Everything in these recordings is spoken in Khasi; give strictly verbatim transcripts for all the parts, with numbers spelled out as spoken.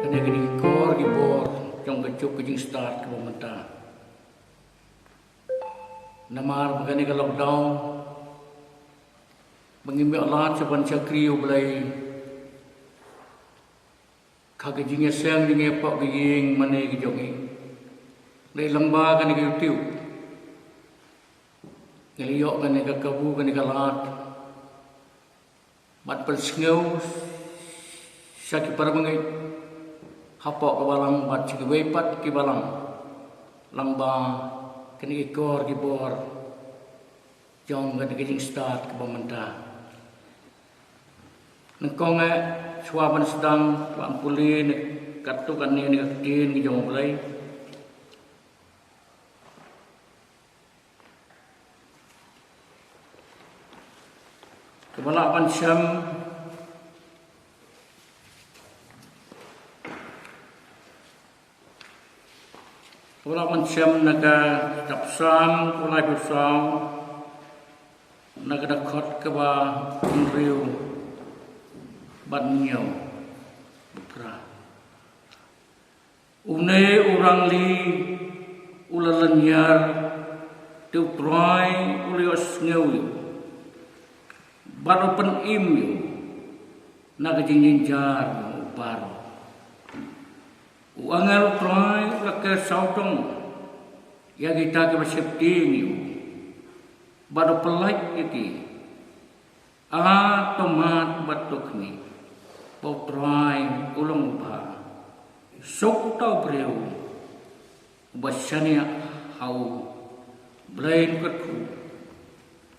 Kane ka dei ka kor ki bor jong ka juk ka jingstad kaba mynta. Namar ba kane ka lockdown ba ngim ïoh lad sha ban shakri ïa U Blei, ka ka jingïaseng jingïapoh ka ïing mane ka jong ngi. Lei lang ba kane ka YouTube ngi la ïoh kane ka kabu kane ka lad bad pynsngew sha ki para bangeit hapoh ka balang bad sha kiwei pat ki balang. Lang ba kane ki kor ki bor jong kane ka jingstad kaba mynta. Nyngkong eh shuwa ban sdang, wan pule ne katto katne ne ka ktien ka jong U Blei. Kaba lah ban shem, kaba lah ban shem na ka kitab Salm kaba laiphew saw, na ka dkhot kaba hynriew bad hynñiew. Ba phra. Une u rangli u la lynñiar, te U Trai u la ïohsngew ïa u, bad u pynim ïa u na ka jingjynjar jong u baroh. U angel U Trai u la ker sawdong ïa kita kiba sheptieng ïa u, bad u pyllait ïa ki. A to mad bad to khmih, ba U Trai u long uba bha. Suk uta u briew uba shaniah ha U Blei. Kyrkhu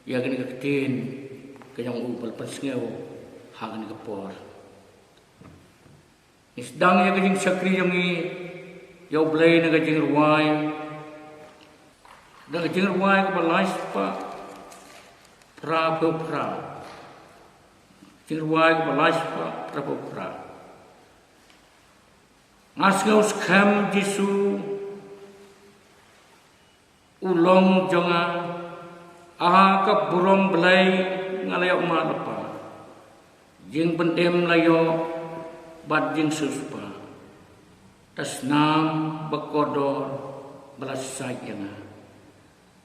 ïa kane ka ktien ka jong U Blei pynsngew ha kane ka por. Ngi sdang ïa ka jingshakri jong ngi ïa U Blei na ka jingrwai, na ka jingrwai kaba lai spah phra phew phra. Jingrwai kaba lai spah phra phew phra. Nga sngew skhem Jisu u long jong nga, a ka burom Blei nga la ïoh mad lypa. Jingpynim la ïoh bad jingsiewspah, ta snam ba kordor ba la sait ïa nga.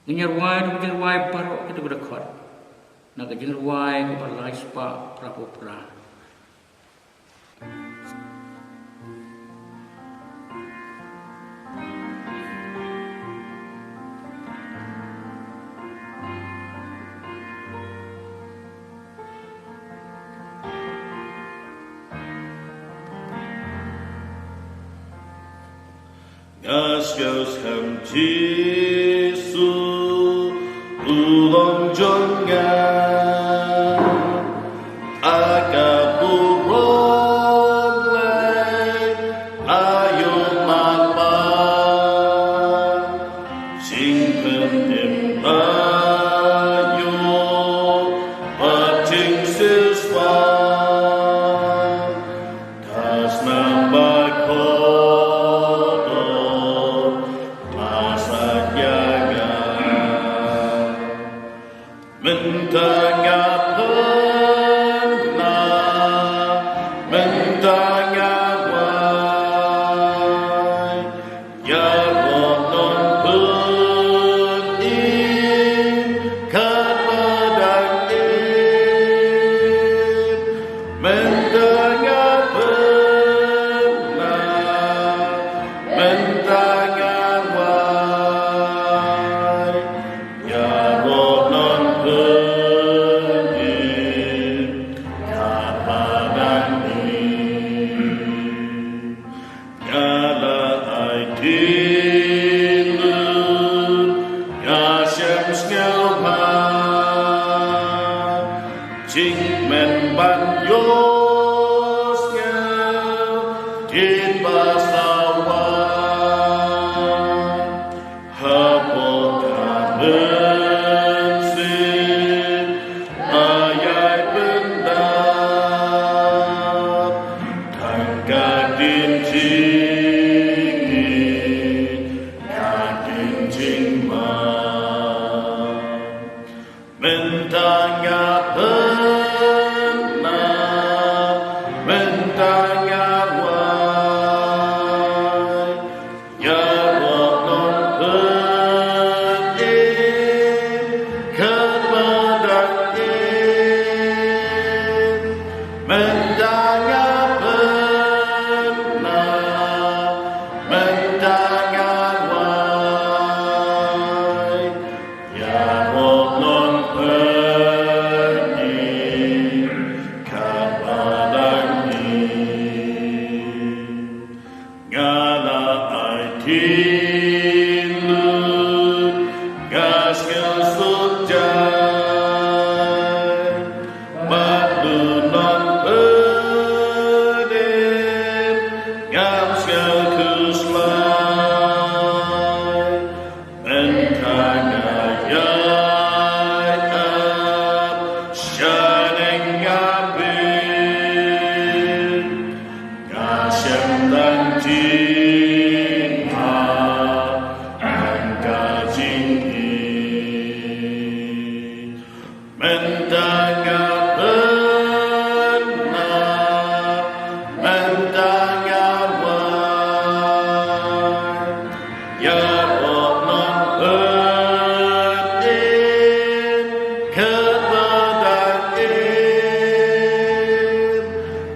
Ngin ïa rwai da ka jingrwai baroh kito ki dkhot na ka jingrwai kaba lai spah phra phew phra. Nga sngew skhem Jisu u long jong nga, a ka burom Blei la ïoh mad lypa. Jingpynim la ïoh bad jingsiewspah, ta snam ba kordor ba sait ïa nga. Mynta nga pynlah, mynta nga wai, ïaroh nongpynim katba dang im. Mynta nga pynlah, mynta nga wai, ïaroh nongpynim katba dang im. Nga la ai kti lut, nga shem sngewbha jingkmen ban ïohsngew ktien ba sawa. Hapoh ka mynsiem nga ïai pyndap tang ka ktien jingngeit, ka ktien jingmap. Mynta nga pynlah, mynta Mynta nga pynah, mynta nga wan, ïa u nongpynim kaba dang im.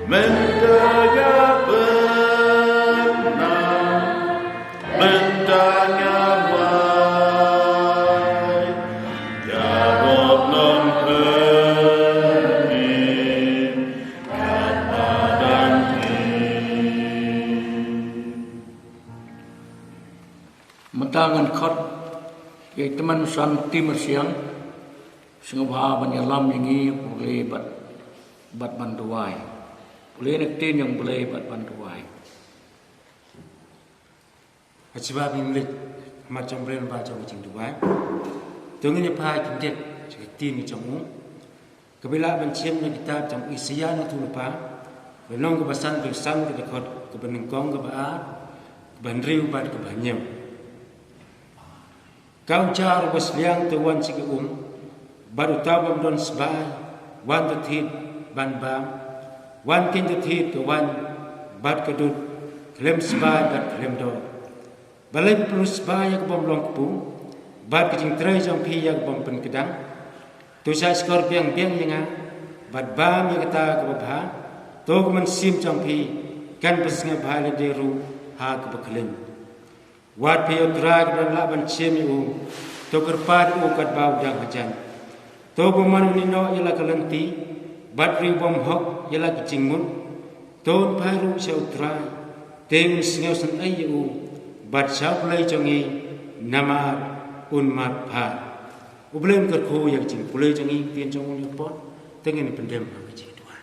Mynta nga pynah, mynta nga wan, ïa u nongpynim kaba dang im. Mynta ngan khot ïa i tymmen u Santi Marsiang, sngewbha ban ïalam ïa ngi pule bad, bad ban duwai. Pule na ka ktien jong U Blei bad ban duwai. Ha kaba ngin leit ha khmat jong U Blei lyngba jong ka jingduwai. To ngin ïa phai kyndit sha ka ktien ka jong u, kaba la ban shim na ka kitab jong u Isaïah u nongthoh lypa, lynnong kaba san, ka san ka dkhot kaba nyngkong, kaba ar, kaba hynriew bad kaba hynñiew. Ka ujar uba sliang te wan sha ka um, bad uta ubym don sbai, wan da thied ban bam, wan keiñ da thied ka waiñ bad ka dud, khlem sbai bad khlem doh. Balei phi pynlut sbai ïa ka bym long kpu, bad ka jingtrei jong phi ïa ka bym pynkdang? To shah shkor biang biang ïa nga, bad bam ïa kata kaba bha, to ka mynsiem jong phi kan pynsngewbha lade ruh ha kaba khlaiñ. Wat phi ïa U Trai kaba don lah ban shim ïa u, to kyrpad ïa u katba u dang hajan. To bym man un ïehnoh ïa la ka lynti, bad ruh bym hok ïa la ka jingmut. To un phai ruh sha U Trai, te un sngewsynei ïa u, bad sha U Blei jong ngi, namar un mad phar. U Blei un kyrkhu ïa ka jingpule jong ngi, ktien jong u ïa ka por, te ngin pyndem ha ka jingduwai.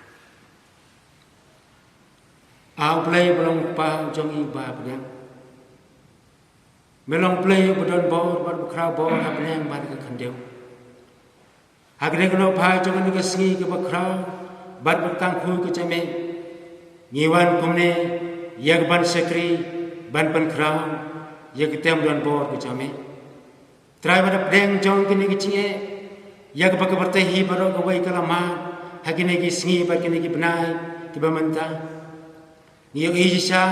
A U Blei ba long U Kpa jong ngi uba ha bneng. Me long U Blei uba don bor bad uba khraw bor ha bneng bad ha ka khyndew. Ha kane ka nohphai jong kane ka sngi kaba khraw bad ba tang khuid ka jong me, ngi wan kumne ïa ka ban shakri, ban pynkhraw ïa ka tem don bor ka jong me. Trai, wat hapdeng jong kine ki jingeh, ïa kaba ka pyrthei hi baroh kawei ka la mad ha kine ki sngi bad kine ki bnai kiba mynta, ngi ïohi shisha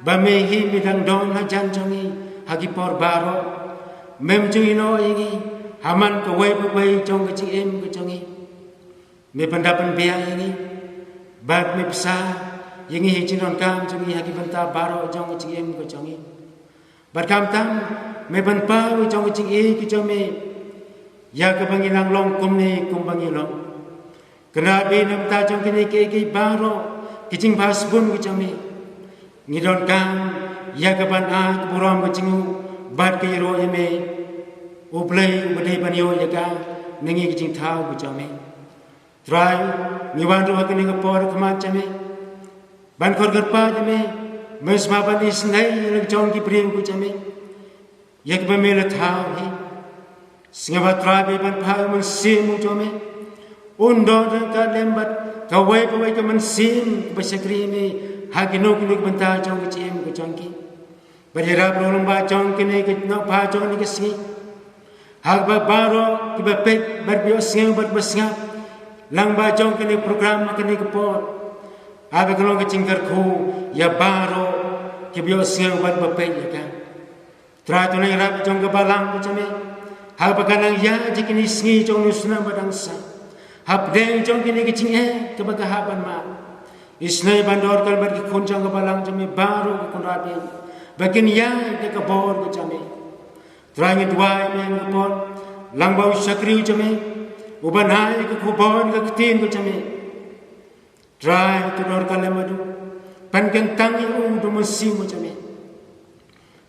ba me hi me dang don hajan jong ngi ha ki por baroh. Mem ju ïehnoh ïa ngi ha man kawei pa kawei jong ka jingim ka jong ngi. Me pynda pynbiang ïa ngi bad me bsa ïa ngi ha ki jingdonkam jong ngi ha ki bynta baroh jong ka jingim ka jong ngi. Bad khamtam, me pynpaw ïa jong ka jingïeit ka jong me ïa kaba ngin nang long kumne kumba ngi long. Kynrad bad na ka bynta jong kine kiei kiei baroh ki jingbha shibun ka jong me, ngi donkam ïa ka ban ai ka burom ka jong u bad ka ïaroh ïa me, U Blei uba dei ban ïoh ïa ka na ngi ka jingthaw ka jong me. Trai, ngi wan ruh ha kane ka por ha khmat jong me ban khot kyrpad ïa me, me sngewbha ban isynei ïa la ki jong ki briew ka jong me ïa kiba me la thaw hi. Sngewbha Trai ba ban phah u Mynsiem u jong me un don ryngkat lem bad kawei pa kawei ka mynsiem kaba shakri ïa me ha kino kino ki bynta jong ka jingim ka jong ki. Bad ïarap ruh lyngba jong kane ka nohphai jong kane ka sngi, ha kaba baroh kiba peit bad ba ïohsngew bad ba sngap lyngba jong kane ka program ha kane ka por, haba ka long ka jingkyrkhu ïa baroh kiba ïohsngew bad ba peit ïa ka. Trai, to nang ïarap jong ka balang ka jong me ha kaba kan nang ïaid ha kine ki sngi jong u snem ba dang sah, hapdeng jong kine ki jingeh kiba ka hap ban mad. Isynei ban don ryngkat bad ki khun jong ka balang jong me baroh, ko Kynrad, ba kin ïaid da ka bor ka jong me. Trai, ngi duwai ïa me ha kane ka por lyngba u shakri u jong me uban ai ka khubor ka ktien ka jong me. Trai, to don ryngkat lem bad u, pynkyntang ïa u da u Mynsiem u jong me.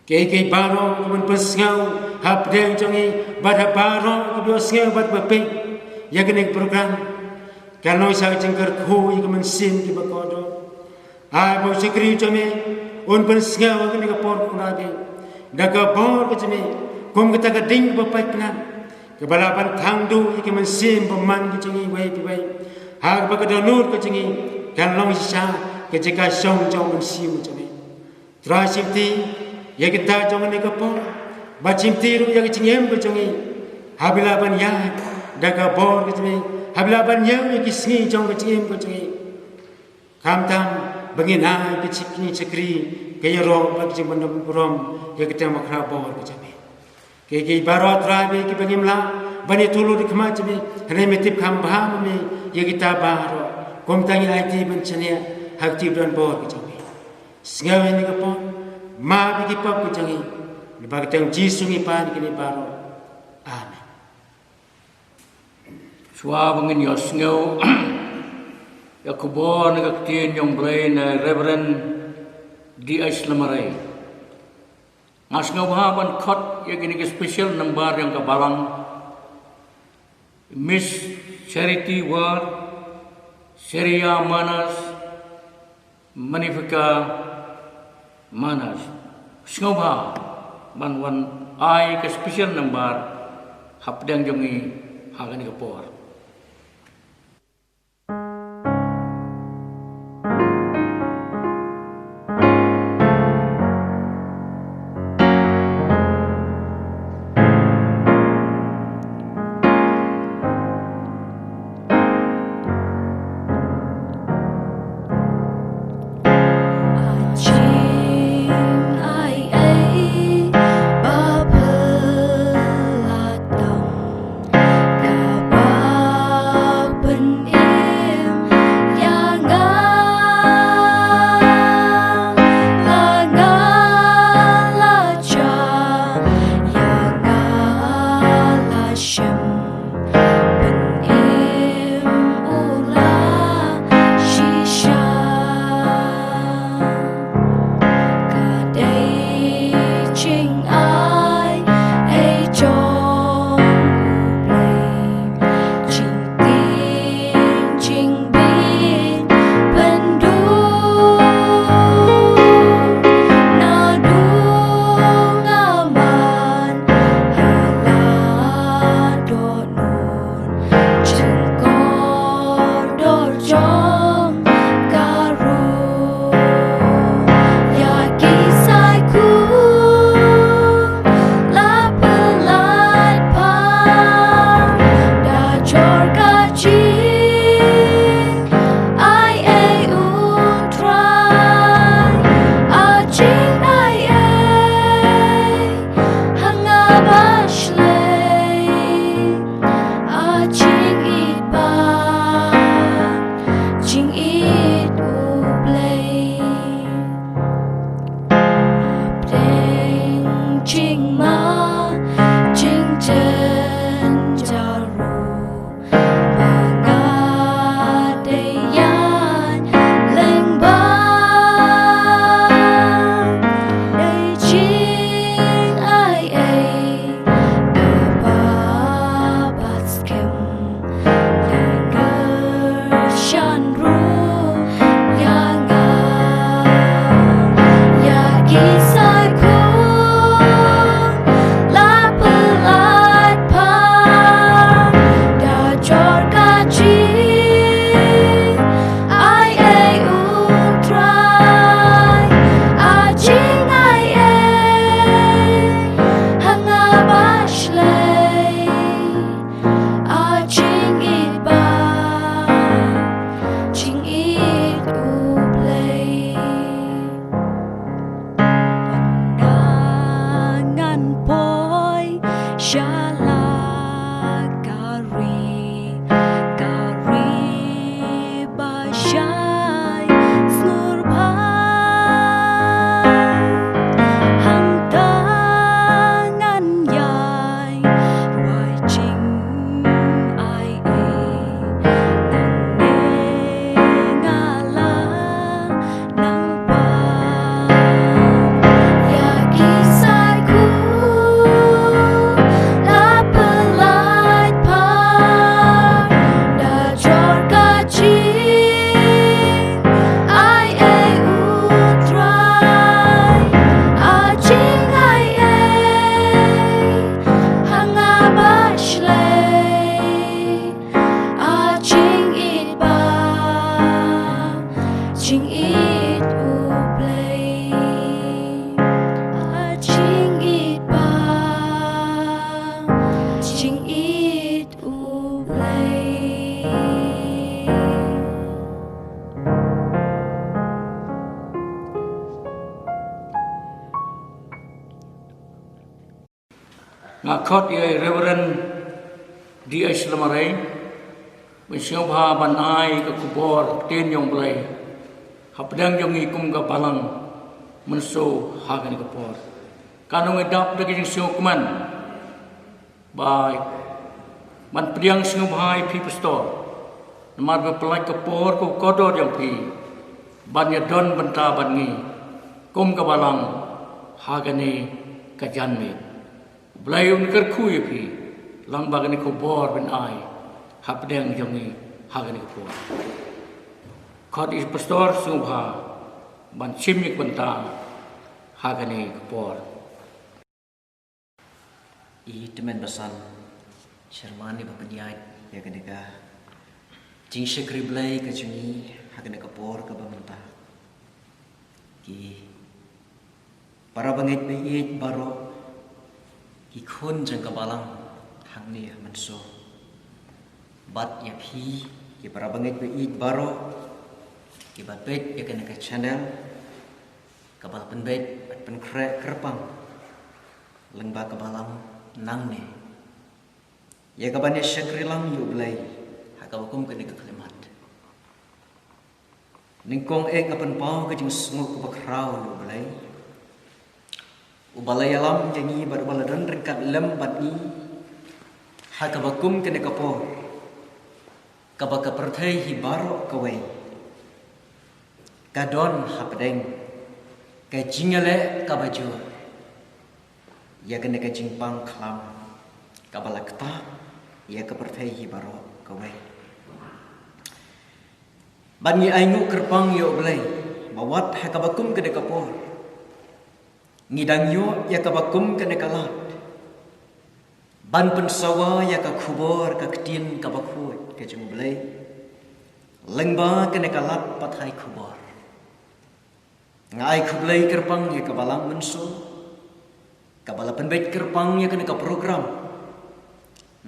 Kiei kiei baroh kiban pynsngew hapdeng jong ngi bad ha baroh kiba ïohsngew bad ba peit ïa kane ka program, kan long sha ka jingkyrkhu ïa ka mynsiem kaba kordor. Ai ba u shakri u jong me un pynsngew ha kane ka por, ko Kynrad, da ka bor ka jong me kum kata ka ding kaba paiknam kaba lah ban thang duh ïa ka mynsiem bymman ka jong ngi iwei pa iwei, ha kaba ka dohnud ka jong ngi kan long shisha ka jaka shong jong u Mynsiem u jong me. Trai, shimti ïa kita jong kane ka por, bad shimti ruh ïa ka jingim ka jong ngi, haba ngi lah ban ïaid da ka bor ka jong me, hap lah ban ïoh ïa ki sngi jong ka jingim ka jong ngi. Khamtam ba ngin ai ka jingïakynduh shakri, ka ïaroh bad ka jingbym burom ïa ka teng bakhraw bor ka jong me. Ki, ki baroh Trai ba ngim lah ban ïathuh lut ha khmat jong me, hynrei me tip kham bha ma me ïa kita baroh. Kumta ngi aiti ban shaniah ha ka jingdon bor ka jong me. Sngew ïa kane ka por, map ïa ki pop ka jong ngi. Lyngba ka kyrteng Jisu ngi pan ïa kine baroh. Amen. Shuwa ba ngin ïohsngew ïa ka khubor na ka ktien jong U Blei na Reverend D H Lamarei, nga sngewbha ban khot ïa kine ki special number jong ka balang: Miss Charity Ward, Seria Manas, Magnifica Manas. Sngewbha ban wan ai ka special number hapdeng jong ngi ha kane ka por. Khot ïa i Reverend D H Lamarei, ban sngewbha ban ai ka khubor ktien jong Blei hapdeng jong ngi kum ka balang mynsaw ha kane ka por. Ka nongïadap da ka jingsngewkmen ba ban pdiang sngewbha ïa phi pastor, namar ba pynlait ka por ka kordor jong phi ban ïadon bynta bad ngi kum ka balang ha kane ka janmiet. Blei un kyrkhu ïa phi lang ba kane ka khubor ban ai hapdeng jong ngi ha kane ka por. Khot i pastor sngewbha ban shim ïa ka bynta ha kane ka por. I tymmen basan Sherman i ba pynïaid ïa kane ka jingshakri Blei ka jong ngi ha kane ka por kaba mynta. Ki para bangeit ba ïeit baroh, ki khun jong ka balang hangne ha mynsaw, bad ïa phi ki para bangeit ba ïeit baroh kiba peit ïa kane ka channel kaba la pynbeit bad pynkhreh kyrpang lyngba ka balang nangne, ïa kaban ïa shakri lang ïa U Blei ha kaba kum kane ka khyllipmat. Nyngkong eh nga pynpaw ka jingsngew kaba khraw ïa U Blei, uba la ïalam ïa ngi bad uba la don ryngkat lem bad ngi ha kaba kum kane ka por kaba ka pyrthei hi baroh kawei ka don hapdeng ka jingïaleh kaba jur ïa kane ka jingpang khlam kaba la ktah ïa ka pyrthei hi baroh kawei. Bad ngi ainguh kyrpang ïa U Blei ba wat ha kaba kum kane ka por ngi dang ïoh ïa kaba kum kane ka lad ban pynsawa ïa ka khubor ka ktien kaba khuid ka jong U Blei lyngba kane ka lad pathai khubor. Nga ai khublei kyrpang ïa ka balang mynsaw kaba la pynbeit kyrpang ïa kane ka program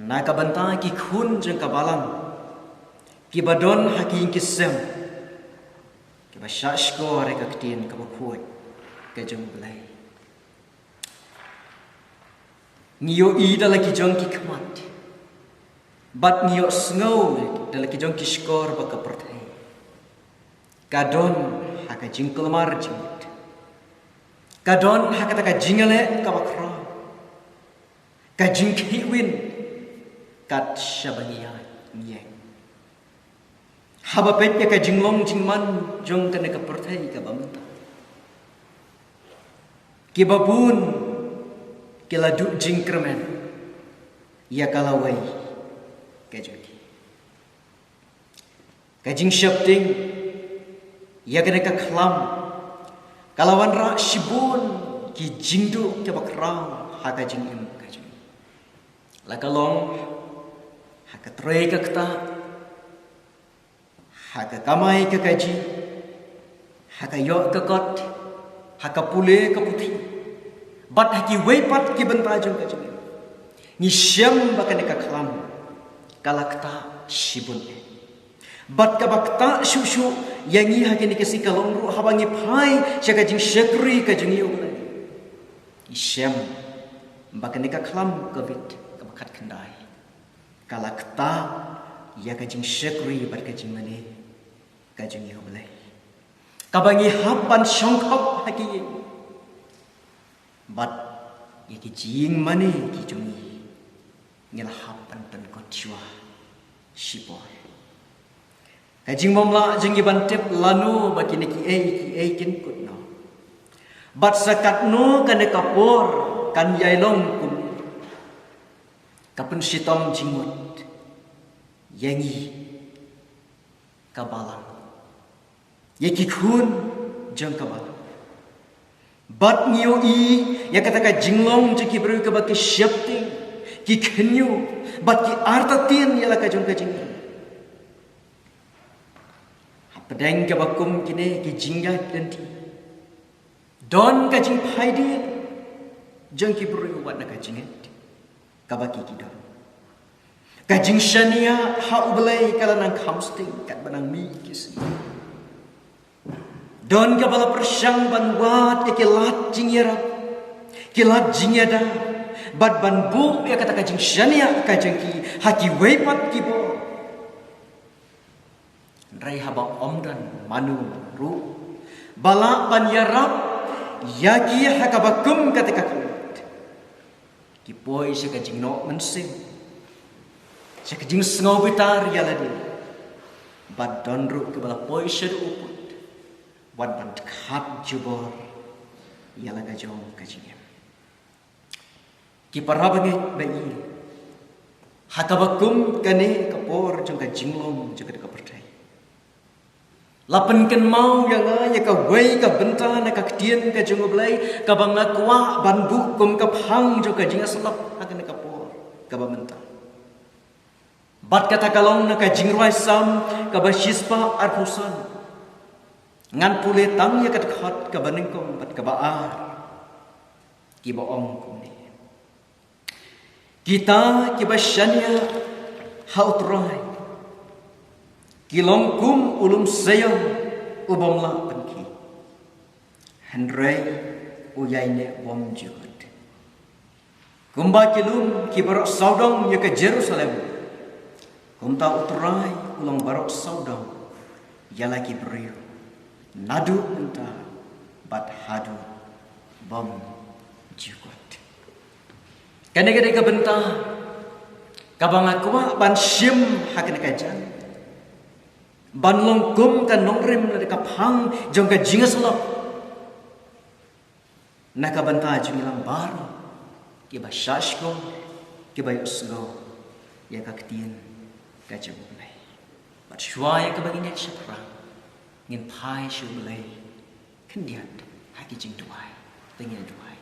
na ka bynta ki khun jong ka balang kiba don ha ki ïing ki sem kiba shah shkor ïa ka ktien kaba khuid ka jong U Blei. Ngi ïohi da la ki jong ki khmat bad ngi ïohsngew da la ki jong ki shkor ba ka pyrthei ka don ha ka jingkulmar jingmut, ka don ha kata ka jingïaleh kaba khraw, ka jingkhih win kat shaba ngi ïaid ngi ïeng. Haba peit ïa ka jinglong jingman jong kane ka pyrthei kaba mynta, kiba bun ki la duh jingkyrmen ïa ka lawei ka jong ki. Ka jingsheptieng ïa kane ka khlam ka la wanrah shibun ki jingduh kiba khraw ha ka jingim ka jong ngi, la ka long ha ka trei ka ktah, ha ka kamai ka kajih, ha ka ïoh ka kot, ha ka pule ka puthi, bad ha kiwei pat ki bynta jong ka jong ngi. Ngi shem ba kane ka khlam ka la ktah shibun eh. Bad kaba ktah shuh shuh ïa ngi ha kine ki sngi ka long ruh haba ngi phai sha ka jingshakri ka jong ngi ïa U Blei. Ngi shem ba kane ka khlam Covid kaba khatkhyndai ka la ktah ïa ka jingshakri bad ka jingmane ka jong ngi ïa U Blei, kaba ngi hap ban shongkop ha ki ïing bad ïa ki jingmane ki jong ngi ngi la hap ban pynkut shuwa shipor. Ka jingbymlah jong ngi ban tip lano ba kine kiei kiei kin kut noh bad sa katno kane ka por kan ïai long kum ka pynshitom jingmut ïa ngi ka balang, ïa ki khun jong ka balang. Bad ngi ïohi ïa kata ka jinglong jong ki briew kaba ki sheptieng, ki khynñiuh bad ki artatien ïa la ka jong ka jingim. Hapdeng kaba kum kine ki jingïaid lynti don ka jingphaidien jong ki briew wat na ka jingngeit kaba ki ki don. Ka jingshaniah ha U Blei ka la nang kham sting katba nang mih ki sngi. Don kaba la pyrshang ban wad ïa ki lad jingïarap, ki lad jingïada bad ban buh ïa kata ka jingshaniah ka jong ki ha kiwei pat ki bor. Hynrei haba ym don mano ruh ba lah ban ïarap ïa ki ha kaba kum kata ka kut, ki poi sha ka jingnoh mynsiem, sha ka jingsngew bitar ïa lade. Bad don ruh kiba la poi shaduh u pud wat ban dkhat jubor ïa la ka jong ka jingim. Ki para bangeit ba ïeit, ha kaba kum kane ka por jong ka jinglong jong kane ka pyrthei, la pynkynmaw ïa nga ïa kawei ka bynta na ka ktien ka jong U Blei kaba nga kwah ban buh kum ka phang jong ka jingïasyllok ha kane ka por kaba mynta. Bad kata ka long na ka Jingrwai Salm kaba shispah arphew san. Ngan pule tang ïa ka dkhot kaba nyngkong bad kaba ar, kiba ong kumne: Kita kiba shaniah ha U Trai ki long kum u lum Sion u bym lah pynkhih, hynrei u ïaineh bymjukut. Kumba ki lum ki baroh sawdong ïa ka Jerusalem, kumta U Trai u long baroh sawdong ïa la ki briew, naduh mynta bad haduh bymjukut. Kane ka dei ka bynta kaba nga kwah ban shim ha kane ka jan, ban long kum ka nongrim lane ka phang jong ka jingïasyllok na ka bynta jong ngi lang baroh kiba shahshkor, kiba ïohsngew ïa ka ktien ka jong U Blei. Bad shuwa ïa kaba ngin ïaid shaphrang, ngin phai sha U Blei khyndiat ha ki jingduwai. Te ngin duwai.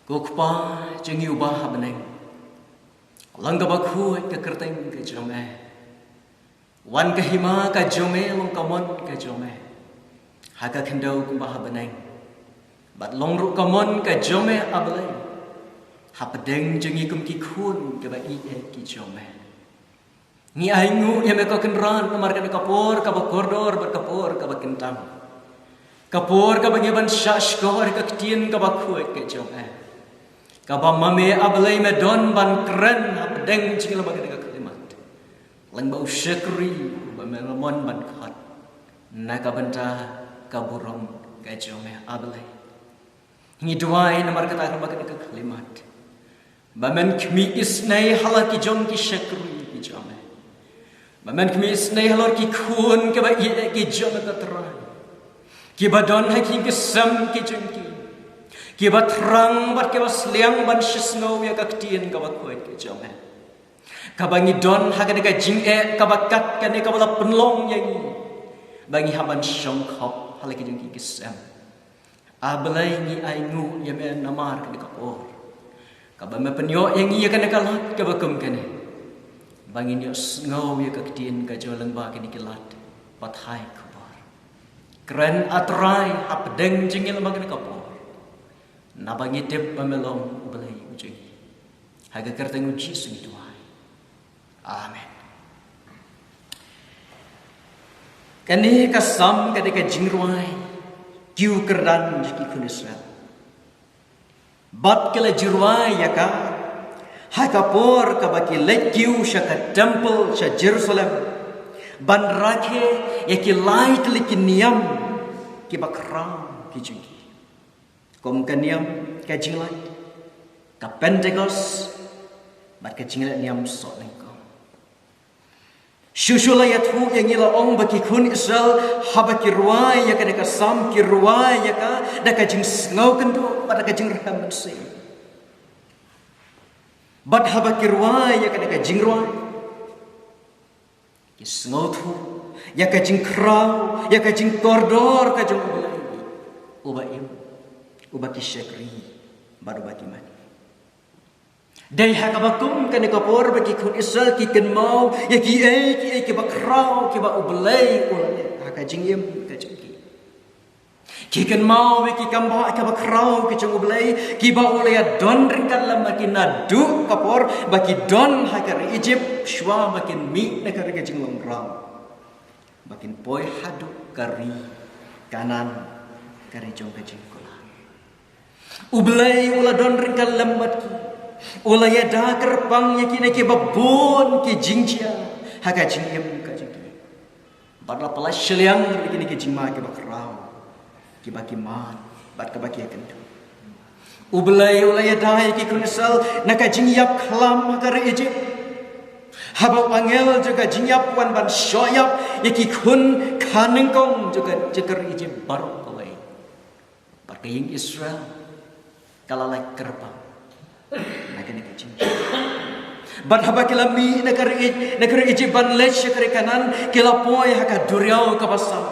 Ko Kpa jong ngi uba ha bneng, lang kaba khuid ka kyrteng ka jong me. Wan ka hima ka jong me, long ka mon ka jong me, ha ka khyndew kumba ha bneng. Bad long ruh ka mon ka jong me, A Blei, hapdeng jong ngi kum ki khun kiba ïeit ki jong me. Ngi ainguh ïa me ko Kynrad namar kane ka por kaba kordor bad ka por kaba kyntang, ka por kaba ngi ban shahshkor ïa ka ktien kaba khuid ka jong me, kaba ma me, A Blei, me don ban kren hapdeng jong ngi lyngba kane ka khyllipmat. Lyngba u shakri uba me la mon ban khot na ka bynta ka burom ka jong me, A Blei. Ngi duwai namar kata ka lyngba kane ka khyllipmat, ba men khmih isynei ha la ki jong ki shakri ki jong me, ba men khmih isynei halor ki khun kiba ïeit ki jong me, ko Trai, kiba don ha ki jingïaseng ki jong ki, kiba thrang bad kiba sliang ban shisngew ïa ka ktien kaba khuid ka jong me. Kaba ngi don ha kane ka jingeh kaba kat kane kaba la pynlong ïa ngi ba ngi hap ban shongkop ha la ki jong ki ïaseng. A Blei, ngi ainguh ïa me namar kane ka por kaba me pynïoh ïa ngi ïa kane ka lad kaba kum kane, ba ngin ïohsngew ïa ka ktien ka jong me lyngba kine ki lad pathai khubor. Kren, A Trai, hapdeng jong ngi lyngba kane ka por, naba ngi tip ba me long U Blei u jong ngi. Ha ka kyrteng U Jisu ngi duwai. Amen. Kane ka Salm ka dei ka jingrwai kiew kyrdan jong ki khun Israel. Bad ki la jingrwai ïa ka ha ka por kaba ki leit kiew sha ka temple sha Jerusalem ban rakhe ïa ki lai tylli ki niam kiba khraw ki jong ki, kum ka niam ka jinglait, ka Pentekost, bad ka jingleh niam soh nyngkong. Shuh shuh la ïathuh ïa ngi, la ong ba ki khun Israel haba ki rwai ïa kane ka Salm, ki rwai ïa ka da ka jingsngew kynduh bad da ka jingrhem mynsiem. Bad haba ki rwai ïa kane ka jingrwai, ki sngewthuh ïa ka jingkhraw, ïa ka jingkordor ka jong U Blei uba im, uba ki shakri bad uba ki mane. Dei ha kaba kum kane ka por ba ki khun Israel ki kynmaw ïa kiei kiei kiba khraw kiba U Blei u la leh ha ka jingim ka jong ki. Ki kynmaw ïa ki kambah kiba khraw ki jong U Blei kiba u la ïadon ryngkat lem bad ki naduh ka por ba ki don ha ka ri Egypt, shuwa ba kin mih na ka ri ka jinglong raw, ba kin poi haduh ka ri Kanaan, ka ri jong ka jingkular. U Blei u la don ryngkat lem bad ki. U la ïada kyrpang ïa kine kiba bun ki jingjia ha ka jingim ka jong ki. Bad la pynlait shiliang ïa kine ki jingma kiba khraw, kiba ki mad bad kiba ki ïakynduh. U Blei u la ïada ïa ki khun Israel na ka jingïap khlam ha ka ri Ijipt. Haba u angel jong ka jingïap u wan ban shoh ïap ïa ki khun kha nyngkong jong ka, jong ka ri Ijipt baroh kawei. Bad ka ïing Israel ka la lait kyrpang na kane ka jingïap. Bad haba ki la mih na ka ri, na ka ri Ijipt ban leit sha ka ri Kanaan, ki la poi ha ka duriaw kaba saw.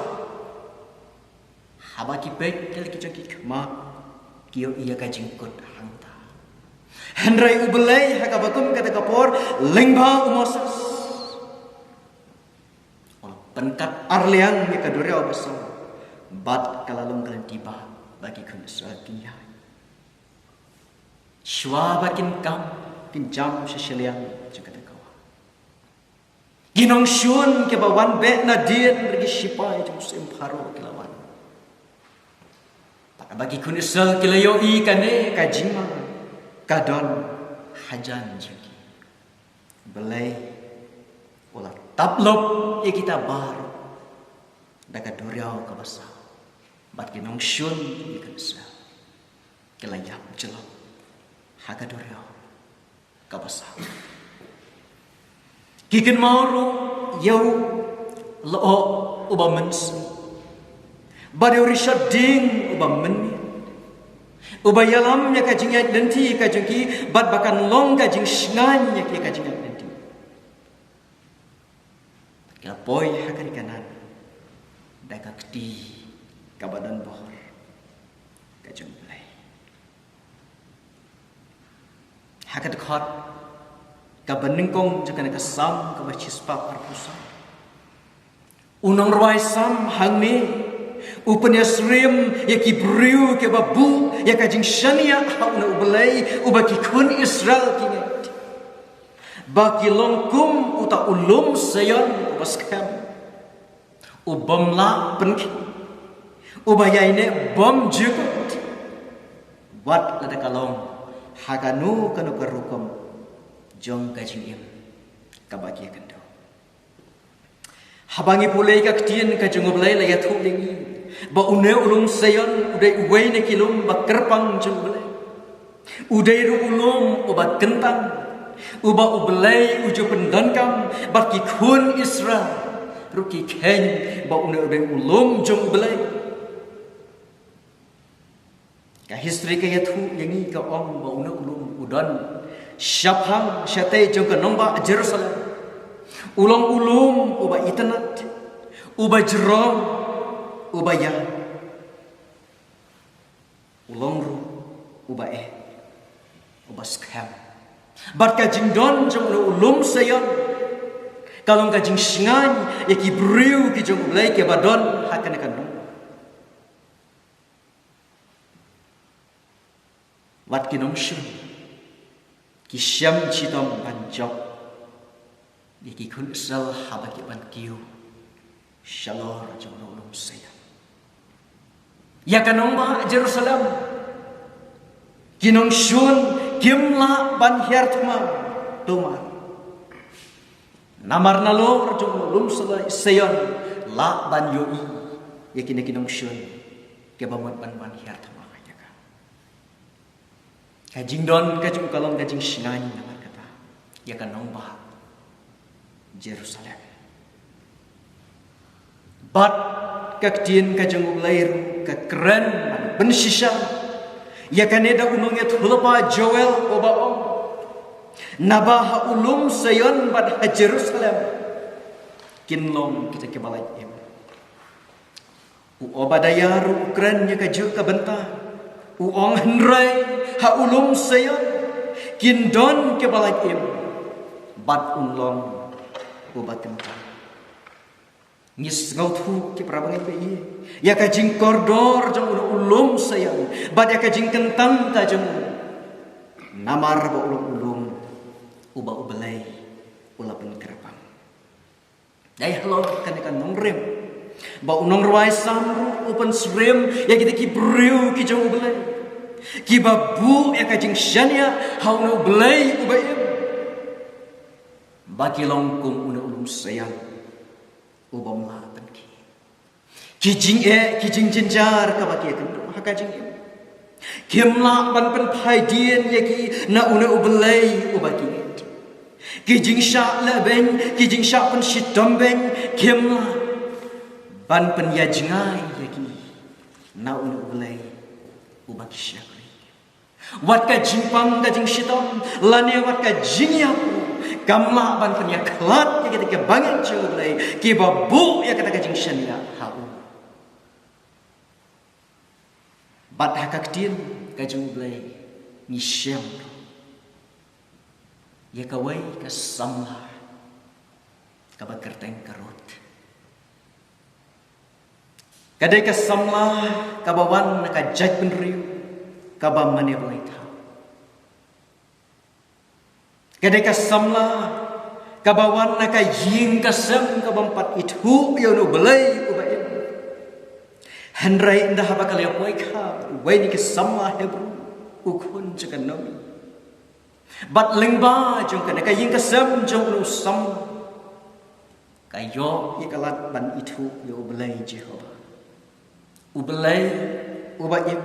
Haba ki peit ki la ki jong ki khmat, ki ïohi ïa ka jingkut hangta. Hynrei U Blei ha kaba kum kata ka por lyngba u Moses u la pynkat arliang ïa ka duriaw ba saw, bad ka la long ka lynti ba, ba ki khun Israel kin ïaid. Shuwa ba kin kam, kin jam sha shiliang jong kata ka wah. Ki nongshun kiba wan beh nadien na ki shipai jong u syiem Pharaoh ki la wan. Bad haba ki khun Israel ki la ïohi kane ka jingma ka don hajan jong ki, U Blei u la tap lop ïa kita baroh da ka duriaw kaba saw. Bad ki nongshun ki khun Israel ki la ïap jyllop ha ka duriaw kaba saw. Ki kynmaw ruh ïa u lyoh uba mynsngi, bad ïa u rishot dieng uba mynmiet, uba ïalam ïa ka jingïaid lynti ka jong ki, bad ba kan long ka jingshngaiñ ïa ki ha ka jingïaid lynti. Ki la poi ha ka ri Kanaan da ka kti kaba don bor ka jong U Blei. Ha ka dkhot kaba nyngkong jong kane ka Salm kaba shispah arphew saw, u nongrwai Salm hangne u pynïasyriem ïa ki briew kiba buh ïa ka jingshaniah ha une U Blei uba ki khun Israel ki ngeit. Ba ki long kum uta u lum Sion uba skhem, u bym lah pynkhih, uba ïaineh bym jukut, wat lada ka long ha kano kano ka rukom jong ka jingim kaba ki ïakynduh. Haba ngi pule ïa ka ktien ka jong U Blei la ïathuh ïa ngi ba une u lum Sion u dei uwei na ki lum ba kyrpang jong U Blei. U dei ruh u lum uba kyntang, uba U Blei u ju pyndonkam, bad ki khun Israel ruh ki kheiñ ba une u dei u lum jong U Blei. Ka history ka ïathuh ïa ngi, ka ong ba une u lum u don shaphang shatei jong ka nongbah Jerusalem. U long u lum uba itynnad, uba jrong, uba ïaid. U long ruh uba eh, uba skhem. Bad ka jingdon jong une u lum Sion ka long ka jingshngaiñ ïa ki briew ki jong U Blei kiba don ha kane ka nongbah. Wat ki nongshun ki shem shitom ban jop ïa ki khun Israel haba ki ban kiew shalor jong u lum Sion. Ïa ka nongbah Jerusalem ki nongshun kim lah ban hiar thma, to mar namar nalor jong u lum Sion lah ban ïohi ïa kine ki nongshun kiba mut ban ban hiar thma ïa ka. Ka jingdon ka jong u ka long ka jingshngaiñ namar kata ïa ka nongbah Jerusalem. Bad ka ktien ka jong U Blei ruh ka kren ban pynshisha ïa kane da u nongïathuhlypa Joel uba ong, naba ha u lum Sion bad ha Jerusalem kin long kita kiba lait im. U Obadiah ruh u kren ïa kajuh ka bynta, u ong, hynrei ha u lum Sion kin don kiba lait im, bad un long uba kyntang. Ngi sngewthuh ki para bangeit ba ïeit ïa ka jingkordor jong u lum Sion bad ïa ka jingkyntang ka jong u, namar ba u long u lum uba U Blei u la pynkyrpang. Dei halor kane ka nongrim ba u nongrwai Salm ruh u pynsyriem ïa kita ki briew ki jong U Blei. kiba buh ïa ka jingshaniah ha uno U Blei uba im, ba ki long kum uno u lum saïan u bym lah pynkhih. Ki jingeh, ki jingjynjar kaba ki ïakynduh ha ka jingim, kim lah ban pynphai dien ïa ki na uno U Blei uba ki ngeit. Ki jingshah lehbeiñ, ki jingshah pynshitom beiñ, kim lah ban pynïajngai ïa ki na uno U Blei uba ki shakri. Wat ka jingpang ka jingshitom lane wat ka jingïapoh kam lah ban pynïakhlad ïa kita kiba ngeit jong U Blei, kiba buh ïa kata ka jingshaniah ha u. Bad ha ka ktien ka jong U Blei ngi shem ïa kawei ka samla kaba kyrteng ka Ruth. Ka dei ka samla kaba wan na ka jaitbynriew kaba mane blei thaw. Ka dei ka samla kaba wan na ka ïing ka sem kaba ym pat ithuh ïa uno U Blei uba im. Hynrei ynda haba ka la ïa poi kha bad uwei na ki samla Hebru, u khun jong ka Naomi, bad lyngba jong kane ka ïing ka sem jong uno u samla, ka ïoh ïa ka lad ban ithuh ïa U Blei Jehobah, U Blei uba im,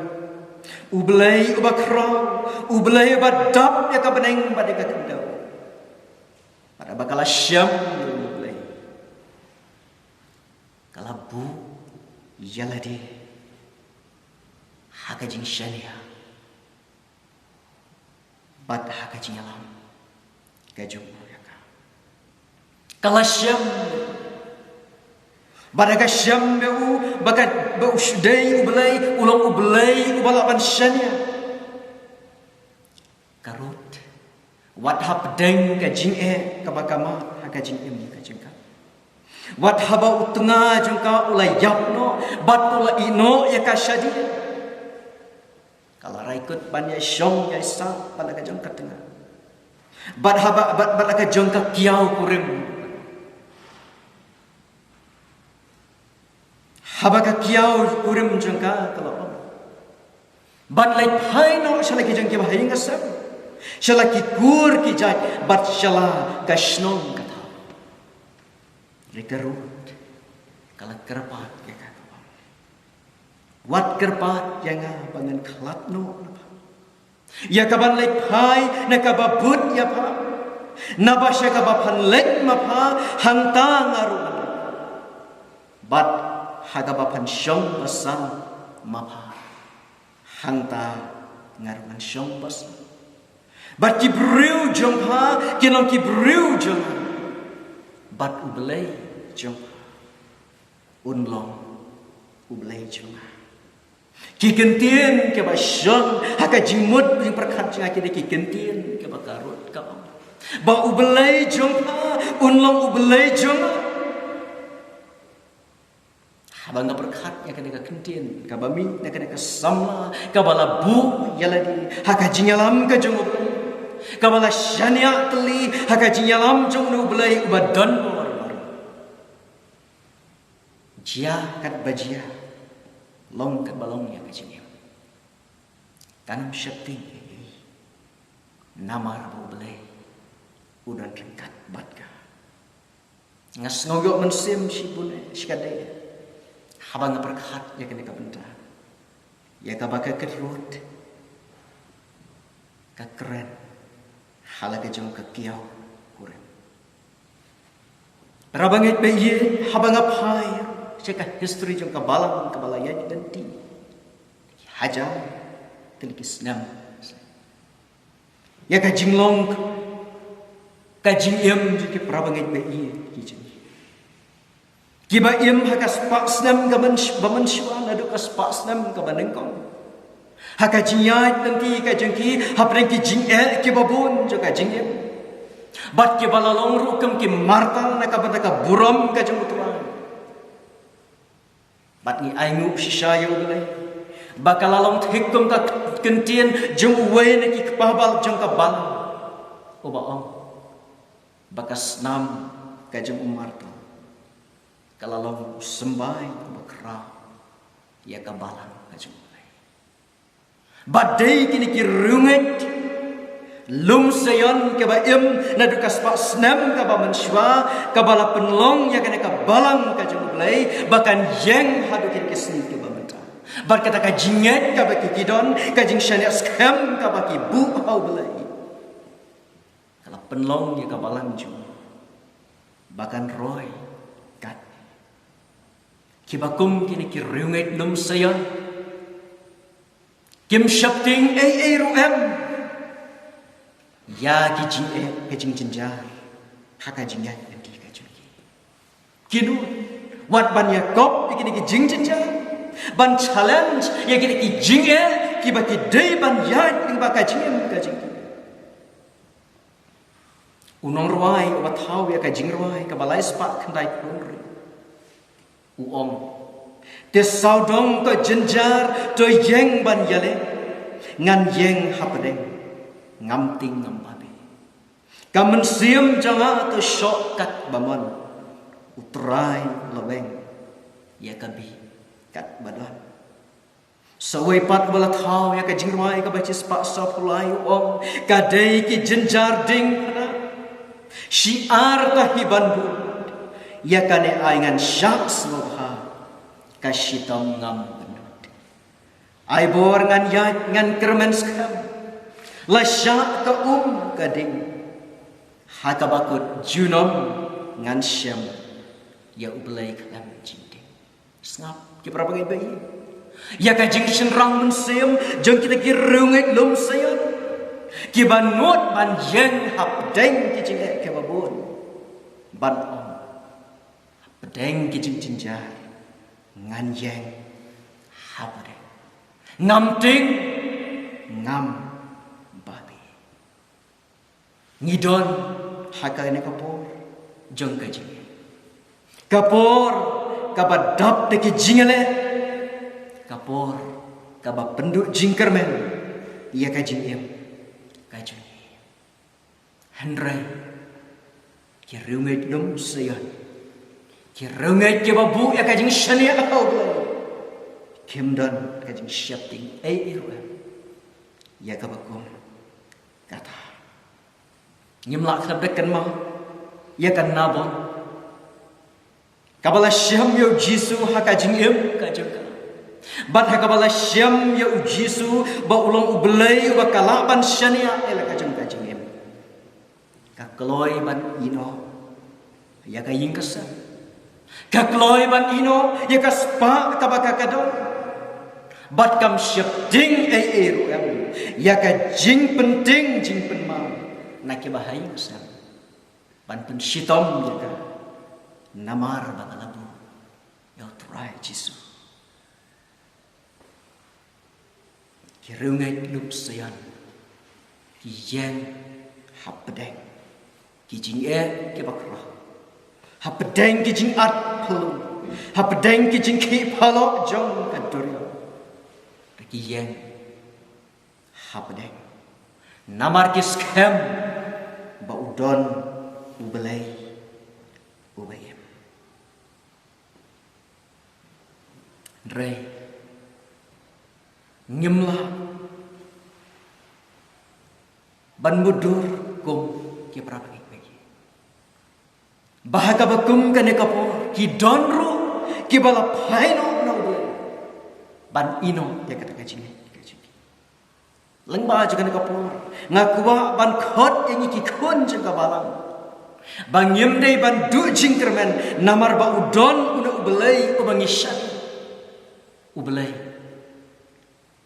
U Blei uba khraw, U Blei uba dap ïa ka bneng bad ïa ka khyndew. Bad haba ka la shem ïa U Blei, ka la buh ïa lade ha ka jingshaniah bad ha ka jingïalam ka jong u ïa ka. Ka la shem bad ha ka shem ïa u ba ka, ba u shu dei U Blei, u long U Blei uba lah ban shaniah. Ka Ruth, wat hapdeng ka jingeh kaba ka mad ha ka jingim ka jong ka, wat haba u tnga jong ka u la ïap noh bad u la ïeh noh ïa ka shadien, ka la rai kut ban ïa shong ïa sah bad la ka jong ka tnga, bad haba, bad, bad la ka jong ka kiaw kurim. Haba ka kiaw kurim jong ka ka la ong, bad leit phai noh sha la ki jong kiba ha ïing ha sem, sha la ki kur ki jait bad sha la ka shnong ka thaw. Hynrei ka Ruth ka la kyrpad ïa ka, ka ong, wat kyrpad ïa nga ba ngan khlad noh na pha, ïa kaban leit phai na kaba bud ïa pha, naba sha kaba phan leit ma pha, hangta nga ruh ngan leit, bad ha kaba phan shong basa ma pha, hangta nga ruh ngan shong basa. Bad ki briew jong pha kin long ki briew jong nga, bad U Blei jong pha un long U Blei jong nga. Ki kyntien kiba shon ha ka jingmut jingpyrkhat jong nga ki dei ki kyntien kiba ka Ruth ka ong, ba U Blei jong pha un long U Blei jong nga. Haba nga pyrkhat ïa kane ka kyntien kaba mih na kane ka samla kaba la buh ïa lade ha ka jingïalam ka jong U Blei, kaba la shaniah tylli ha ka jingïalam jong U Blei uba don bor, jia katba jia, long katba long ïa ka jingim, kan ym sheptieng ei ei, namar ba U Blei u don ryngkat bad ka. Nga sngew ïoh mynsiem shibun, eh, shikatdei haba nga pyrkhat ïa kane ka bynta, ïa kaba ka Ruth ka kren ha la ka jong ka kiaw kurim. Parabangeit ba ïeit, haba nga phai sha ka history jong ka balang kaba la ïaid lynti hajan tylli ki snem, ïa ka jinglong, ka jingim jong ki parabangeit ba ïeit ki jong ngi, kiba im ha ka spah snem kaba myn-, ba mynshuwa naduh ka spah snem kaba nyngkong, ha ka jingïaid lynti ka jong ki hapdeng ki jingeh kiba bun jong ka jingim, bad kiba la long ruh kum ki martar na ka bynta ka burom ka jong U Trai. Bad ngi ainguh shisha ïa U Blei ba ka la long thik kum ka kyntien jong uwei na ki kpa bal jong ka balang, uba ong ba ka snam ka jong u martar ka la long u symbai uba khraw ïa ka balang ka jong U Blei. Ba dei kine ki riewngeit lum Sion kiba im naduh ka spah snem kaba mynshuwa, kaba la pynlong ïa kane ka balang ka jong U Blei ba kan ïeng haduh kine ki sngi kiba mynta. Bad kata ka jingngeit kaba ki, ki don, ka jingshaniah skhem kaba ki buh ha U Blei, ka la pynlong ïa ka balang jong U ba kan roi kat. Kiba kum kine ki riewngeit lum Sion kim sheptieng ei ei ruh em ïa ki jingeh, ka jingjynjar ha ka jingngeit lynti ka jong ki. Ki nud wat ban ïakop ïa kine ki jingjynjar, ban challenge ïa kine ki jingeh kiba ki dei ban ïaid lyngba ka jingim ka jong ki. U nongrwai uba thaw ïa ka jingrwai kaba lai spah khyndai phew hynriew u ong, te sawdong ka jynjar to ïeng ban ïaleh, ngan ïeng hapdeng, ngam tieng ngam babe. Ka mynsiem jong nga to shoh kat ba mon, U Trai la weng ïa ka bih kat ba don. Sa uwei pat uba la thaw ïa ka jingrwai kaba shispah sawphew lai u ong, ka dei ki jynjar dieng phna, shi ar ta hi ban bud, ïa kane ai ngan shah sngewbha, ka shitom ngam pynlut. Ai bor ngan ïaid ngan kyrmen skhem, la shah ka um ka ding, ha kaba kut junom ngan shem, ïa U Blei khlem jingtieng. Sngap ki para bangeit ba ïeit ïa ka jingshynrang mynsiem jong kita ki riewngeit lum Sion, kiba nud ban ïeng hapdeng ki jingeh kiba bun, ban ong, hapdeng ki jingjynjar ngan ïeng hapdeng, ngam tieng ngam babe. Ngi don ha kane ka por jong ka jingeh, ka por kaba dap da ki jingeh, ka por kaba pynduh jingkyrmen ïa ka jingim ka jong ngi. Hynrei ki riewngeit lum Sion, ki riewngeit kiba buh ïa ka jingshaniah ha U Blei, kim don ka jingsheptieng ei ei ruh em ïa kaba kum kata. Ngim lah khlem da kynmaw ïa ka Nabot, kaba la shem ïa U Jisu ha ka jingim ka jong ka, bad ha kaba la shem ïa U Jisu ba u long U Blei uba ka lah ban shaniah ïa la ka jong ka jingim. Ka kloi ban ïehnoh ïa ka ïing ka sem, ka kloi ban ïehnoh ïa ka spah kaba ka ka don, bad kam sheptieng ei ei ruh em ïa ka jingpyntieng jingpynmaw na kiba ha ïing ka sem ban pynshitom ïa ka, namar ba ka la buh ïa U Trai Jisu. Ki riewngeit lum Sion ki ïeng hapdeng ki jingeh kiba khraw, hapdeng ki jingat phyllung, hapdeng ki jingkhih phalok jong ka duriaw, ki ïeng hapdeng, namar ki skhem ba u don U Blei uba im. Hynrei ngim lah ban mutdur kum ki para bangeit ba ha kaba kum kane ka por ki don ruh kiba la phai noh na U Blei ban ïehnoh ïa kata ka jingngeit ka jong ki. Lyngba jong kane ka por nga kwah ban khot ïa ngi ki khun jong ka balang ba ngim dei ban duh jingkyrmen namar ba u don une U Blei uba ngi shaniah, U Blei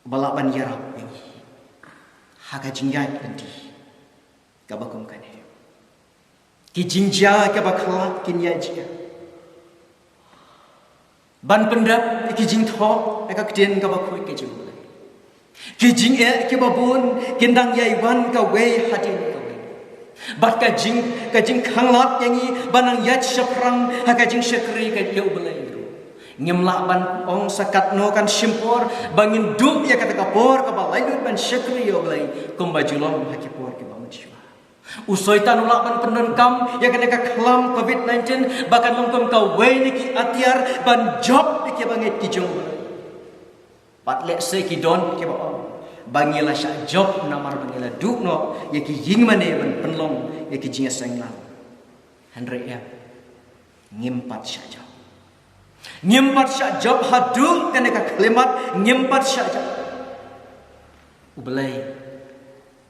uba lah ban ïarap ïa ngi ha ka jingïaid lynti kaba kum kane. Ki jingjia kiba khlad kin ïa jia ban pyndep ïa ki jingthoh ïa ka ktien kaba khuid ka jong U Blei. Ki jingeh kiba bun kin dang ïai wan kawei hadien kawei, bad ka jing, ka jingkhanglad ïa ngi ban nang ïaid shaphrang ha ka jingshakri ka ïa U Blei ruh. Ngim lah ban ong sa katno kan shim por ba ngin duh ïa kata ka por kaba laitluid ban shakri ïa U Blei kumba ju long ha ki por kiba mynshuwa. U Soitan u lah ban pyndonkam ïa kane ka khlam covid nineteen ba kan long kum kawei na ki atiar ban jop ïa kiba ngeit ki jong U Blei. Bad lehse ki don kiba ong, Ba ngi la shah jop namar ba ngi la duh noh ïa ki ïing mane ban pynlong ïa ki jingïaseng lang. Hynrei em, ngim pat shah jop. Ngim pat shah jop haduh kane ka khyllipmat, ngim pat shah jop. U Blei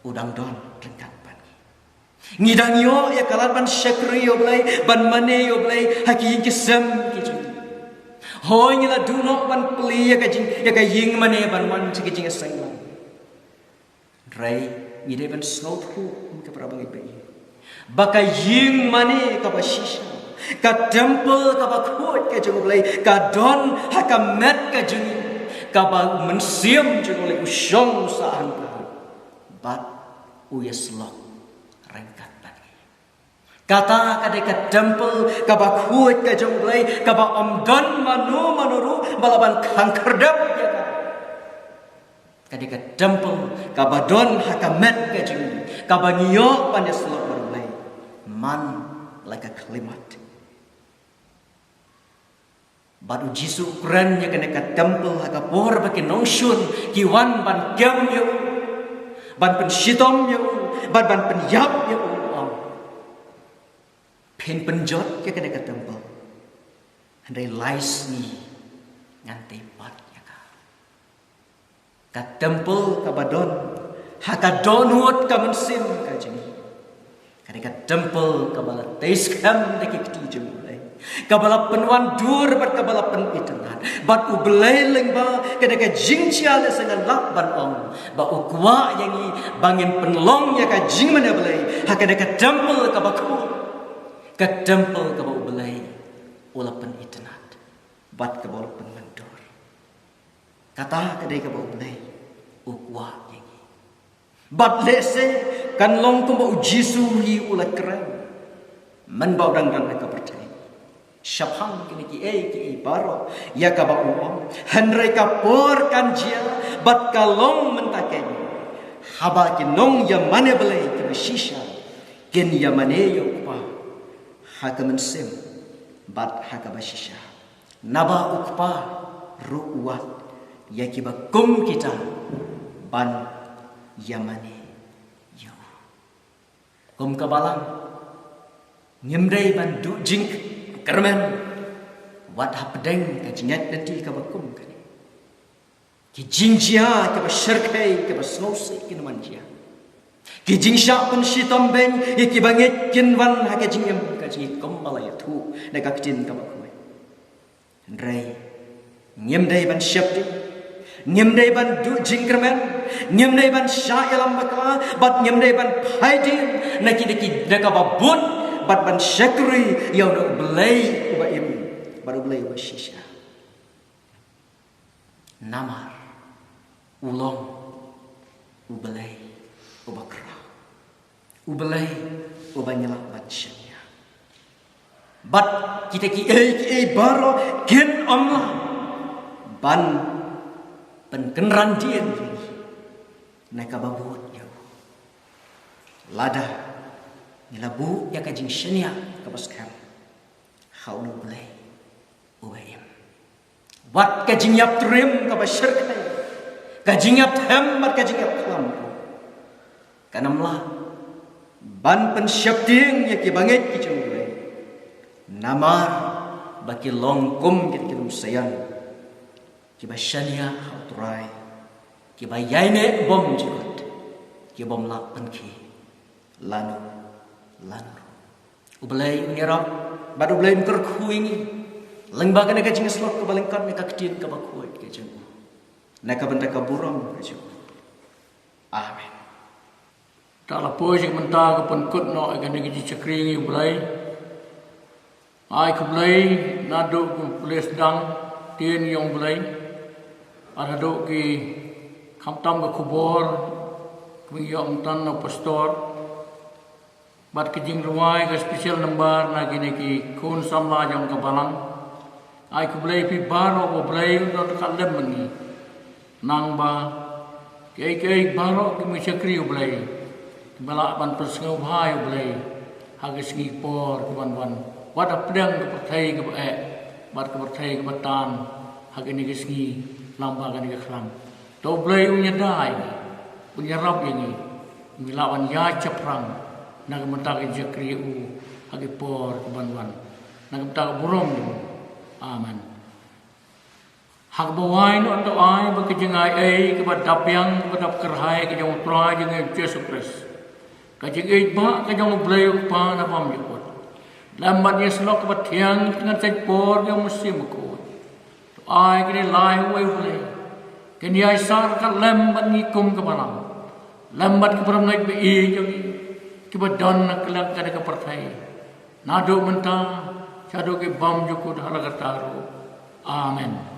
u dang don ryngkat bad ngi. Ngi dang ïoh ïa ka lad ban shakri ïa U Blei, ban mane ïa U Blei ha ki ïing ki sem ki jong ngi. Hooid, ngi la duh noh ban plie ïa ka jing, ïa ka ïing mane ban wan sha ki jingïaseng lang. Hynrei ngi dei ban sngewthuh, kum ki para bangeit ba ïeit, ba ka ïing mane kaba shisha, ka temple kaba khuid ka jong U Blei, ka don ha ka met ka jong ngi, kaba U Mynsiem jong U Blei u shong sah hangta bad u ïasyllok ryngkat bad ngi. Kata ka dei ka temple kaba khuid ka jong U Blei, kaba ym don mano mano ruh ba lah ban khang khyrdep ïa ka. Ka dei ka temple kaba don ha ka met ka jong ngi, kaba ngi ïoh ban ïasyllok bad U Blei man la ka khyllipmat. Bad U Jisu u kren ïa kane ka temple ha ka por ba ki nongshun ki wan ban kem ïa u, ban pynshitom ïa u, bad ban pynïap ïa u, u ong, phin pynjot ïa kane ka temple, hynrei lai sngi ngan tei pat ïa ka. Ka temple kaba don ha ka dohnud ka mynsiem ka jong ngi, ka dei ka temple kaba la tei skhem da ki kti jong U Blei, kaba la pynwandur bad kaba la pynitynnad. Bad U Blei lyngba kane ka jingjia lehse ngan lah ban ong ba u kwah ïa ngi ba ngin pynlong ïa ka jingmane Blei ha kane ka temple kaba khuid, ka temple kaba U Blei u la pynitynnad bad kaba u la pynwandur. Kata ka dei kaba U Blei u kwah ïa ngi. Bad lehse kan long kumba U Jisu hi u la kren mynba u dang don ha ka pyrthei shaphang kine kiei kiei baroh ïa kaba u ong, hynrei ka por kan jia bad ka long mynta keiñ, haba ki nongïamane Blei kiba shisha kin ïamane ïa U Kpa ha ka mynsiem bad ha kaba shisha. Naba U Kpa ruh u wad ïa kiba kum kita ban ïamane ïa u. Kum ka balang, ngim dei ban duh jingkyrmen wat hapdeng ka jingngeit lynti kaba kum kane. Ki jingjia kiba shyrkhei kiba sngewsih kin wan jia. Ki jingshah pynshitom beiñ ïa kiba ngeit kin wan ha ka jingim ka jingim kumba la ïathuh na ka ktien kaba khuid. Hynrei ngim dei ban sheptieng, ngim dei ban duh jingkyrmen, ngim dei ban shah ïalam bakla, bad ngim dei ban phai dien na ki, na ki, na kaba bun, bad ban shakri ïa U Blei uba im bad U Blei uba shisha. Namar u long U Blei uba khraw, U Blei uba ngi lah ban shaniah. Bad kita kiei kiei baroh kin ym lah ban pynkynran dien ïa ngi na kaba bud ïa u, lada ngi la buh ïa ka jingshaniah kaba skhem ha U Blei uba im. Wat ka jingïap trim kaba shyrkhei, ka jingïap them bad ka jingïap khlam ruh kan ym lah ban pynsheptieng ïa kiba ngeit ki jong U Blei. Namar ba ki long kum kita ki lum saian kiba shaniah ha U Trai, kiba ïaineh bymjukut, ki bym lah pynkhie lano lano ruh. U Blei un ïarap bad U Blei un kyrkhu ïa ngi lyngba kane ka jingïasyllok kaba lyngkot na ka ktien kaba khuid ka jong u, na ka bynta ka burom ka jong u. Amen. Te la poi sha ka bynta ka pynkut noh ïa kane ka jingshakri ïa U Blei. Ai khublei naduh ka pule sdang ktien jong U Blei, bad haduh ki khamtam ka khubor kaba ïoh mynta na u pastor, bad ka jingrwai ka special number na kine ki khun samla jong ka balang. Ai khublei phi baroh, ba U Blei un don ryngkat lem bad ngi. Nangba kiei kiei baroh ki mih shakri U Blei, kiba lah ban pynsngewbha ïa U Blei ha ki sngi por ki ban wan, wat hapdeng ka pyrthei kaba eh bad ka pyrthei kaba tan ha kine ki sngi lyngba kane ka khlam. To U Blei un ïada ïa ngi. Ïarap ïa ngi, ngi lah ban ïaid shaphrang na ka bynta ka jingshakri ïa u ha ki por ki ban wan. Na ka bynta ka burom ïa u. Amen. Ha kaba wai noh to ai ba ka jingai ei kaba dap biang kaba dap kyrhai ka jong u Trai jong ngi Jisu Khrist, ka jingïeit ba ka jong u Blei u Kpa na bym jukut, lem bad ïa ka syllok kaba thiang ka ngan sait por ka jong u Mynsiem Bakhuid. To ai kine lai uwei u Blei, kin ïai sar ka lem bad ngi kum ka balang, lem bad ki para ngeit ba ïeit jong ngi kiba don na kylleng kane ka pyrthei, naduh mynta shaduh ki bym jukut ha la kata ruh. Amen.